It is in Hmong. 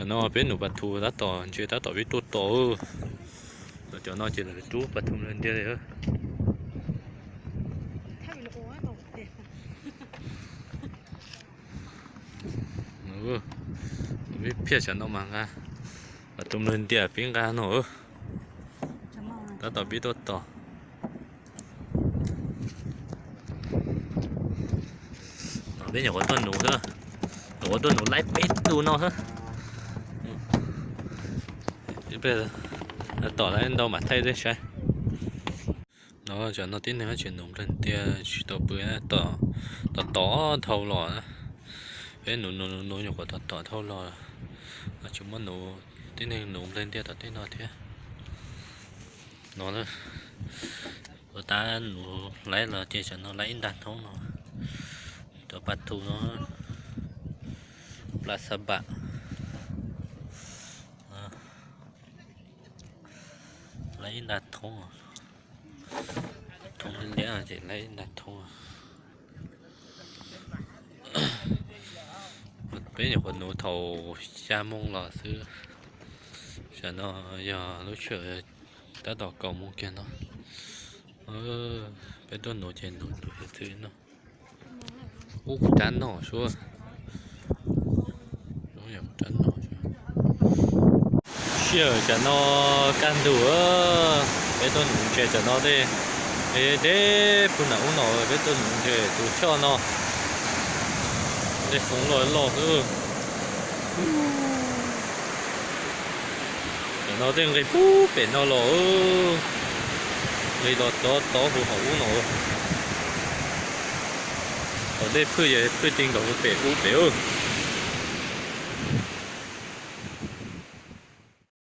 No peb nuv pas thu tab tom ntses tab tom pib tuaj tos. Cov no ces lawv rub pas thu nplawg ntiag li. Peb phiaj tsam no mas nqa pas thu nplawg ntiag pib nqa no. Tab tom pib tuaj tos. Peb nyuam qhuav tuaj nuv xwb, nyuam qhuav tuaj nuv laib peb tug no xwb. Tom lawv ntau mam thaij tej saib. No tsam no tib neeg tseem nuv nplawg ntiag tsis tau pw, tom tom dhau los. Peb nuv nuv nuv nyuam qhuav tom tom dhau los, tsis muaj nuv, tib neeg nuv nplawg ntiag tom tej no thiab. No ua tab nuv laib los ces tsam no laib ib nta thoob no. Cov pas thu no, plas xab npam, laib ib nta thoob, thoob liab ces laib ib nta thoob. Peb nyuam qhuav nuv thaum xya moo los xwb, tsam no yog lub sij hawm tab tom kaum moo kiag no. Peb tuaj nuv ces nuv tus hiav txwv no. Ub, kuv rab no suab. Sij hawm tsam no kaj ntug, peb tuaj nuv ntses tsam no tej, deb pug nram ub no, peb tuaj nuv ntses tus choj no. Tej foob loj loj xwb. Tsam no tej nqis pug pem no los, nqis los tov tov hauv ub no. Tom tej phwj yog phwj ti nkaus pem ub pem ub.